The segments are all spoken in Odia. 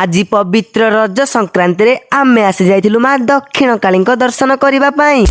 ଆଜି ପବିତ୍ର ରଜ ସଂକ୍ରାନ୍ତିରେ ଆମେ ଆସି ଯାଇଥିଲୁ ମା ଦକ୍ଷିଣ କାଳୀଙ୍କ ଦର୍ଶନ କରିବା ପାଇଁ।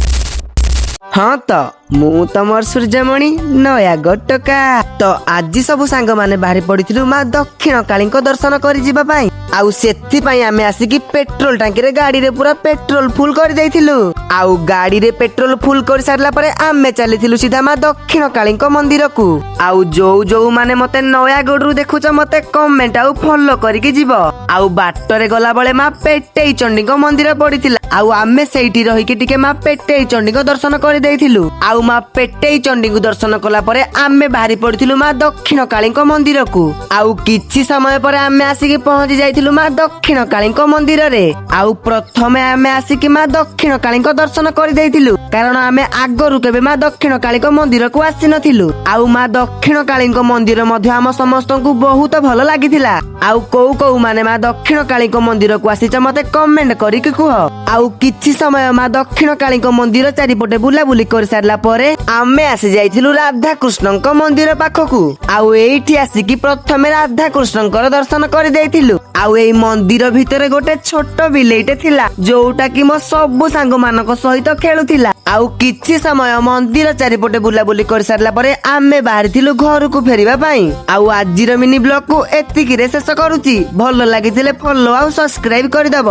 ହଁ ତ, ମୁଁ ତମର ସୂର୍ଯ୍ୟମଣି ନୟାଗଡ଼ ଟୋକା। ତ ଆଜି ସବୁ ସାଙ୍ଗମାନେ ବାହାରି ପଡିଥିଲୁ ମା ଦକ୍ଷିଣ କାଳୀଙ୍କ ଦର୍ଶନ କରିଯିବା ପାଇଁ। ଆଉ ସେଥିପାଇଁ ଆମେ ଆସିକି ପେଟ୍ରୋଲ ଟାଙ୍କିରେ ଗାଡିରେ ପୁରା ପେଟ୍ରୋଲ ଫୁଲ କରିଦେଇଥିଲୁ। ଆଉ ଗାଡିରେ ପେଟ୍ରୋଲ ଫୁଲ କରିସାରିଲା ପରେ ଆମେ ଚାଲିଥିଲୁ ସିଧା ମା ଦକ୍ଷିଣ କାଳୀଙ୍କ ମନ୍ଦିରକୁ। ଆଉ ଯୋଉ ଯୋଉ ମାନେ ମତେ ନୟାଗଡ଼ରୁ ଦେଖୁଛ, ମତେ କମେଣ୍ଟ ଆଉ ଫଲୋ କରିକି ଯିବ। ଆଉ ବାଟରେ ଗଲାବେଳେ ମା ପେଟେଇ ଚଣ୍ଡୀଙ୍କ ମନ୍ଦିର ପଡିଥିଲା। ଆଉ ଆମେ ସେଇଠି ରହିକି ଟିକେ ମା ପେଟେଇ ଚଣ୍ଡୀଙ୍କ ଦର୍ଶନ କରିଦେଇଥିଲୁ। ଆଉ ମା ପେଟେଇ ଚଣ୍ଡୀଙ୍କୁ ଦର୍ଶନ କଲା ପରେ ଆମେ ବାହାରି ପଡିଥିଲୁ ମା ଦକ୍ଷିଣ କାଳୀଙ୍କ ମନ୍ଦିରକୁ। ଆଉ କିଛି ସମୟ ପରେ ଆମେ ଆସିକି ପହଞ୍ଚି ଯାଇଥିଲୁ ମା ଦକ୍ଷିଣ କାଳୀଙ୍କ ମନ୍ଦିରରେ। ଆଉ ପ୍ରଥମେ ଆମେ ଆସିକି ମା ଦକ୍ଷିଣ କାଳୀଙ୍କ ଦର୍ଶନ କରିଦେଇଥିଲୁ, କାରଣ ଆମେ ଆଗରୁ କେବେ ମା ଦକ୍ଷିଣ କାଳୀଙ୍କ ମନ୍ଦିରକୁ ଆସିନଥିଲୁ। ଆଉ ମା ଦକ୍ଷିଣ କାଳୀଙ୍କ ମନ୍ଦିର ମଧ୍ୟ ଆମ ସମସ୍ତଙ୍କୁ ବହୁତ ଭଲ ଲାଗିଥିଲା। ଆଉ କୋଉ କୋଉ ମାନେ ମା ଦକ୍ଷିଣ କାଳୀଙ୍କ ମନ୍ଦିରକୁ ଆସିଛ, ମତେ କମେଣ୍ଟ କରିକି କୁହ। ଆଉ କିଛି ସମୟ ମା ଦକ୍ଷିଣ କାଳୀଙ୍କ ମନ୍ଦିର ଚାରିପଟେ ବୁଲାବୁଲି କରିସାରିଲା ପରେ ଆମେ ଆସି ଯାଇଥିଲୁ ରାଧାକୃଷ୍ଣଙ୍କ ମନ୍ଦିର ପାଖକୁ। ଆଉ ଏଇଠି ଆସିକି ପ୍ରଥମେ ରାଧାକୃଷ୍ଣଙ୍କର ଦର୍ଶନ କରିଦେଇଥିଲୁ। ଆଉ ଏଇ ମନ୍ଦିର ଭିତରେ ଗୋଟେ ଛୋଟ ବିଲେଇଟେ ଥିଲା, ଯୋଉଟା କି ମୋ ସବୁ ସାଙ୍ଗମାନଙ୍କ ସହିତ ଖେଳୁଥିଲା। ଆଉ କିଛି ସମୟ ମନ୍ଦିର ଚାରିପଟେ ବୁଲାବୁଲି କରିସାରିଲା ପରେ ଆମେ ବାହାରିଥିଲୁ ଘରକୁ ଫେରିବା ପାଇଁ। ଆଉ ଆଜିର ମିନି ବ୍ଲଗ କୁ ଏତିକିରେ ଶେଷ କରୁଛି। ଭଲ ଲାଗିଥିଲେ ଫଲୋ ଆଉ ସବସ୍କ୍ରାଇବ କରିଦବ।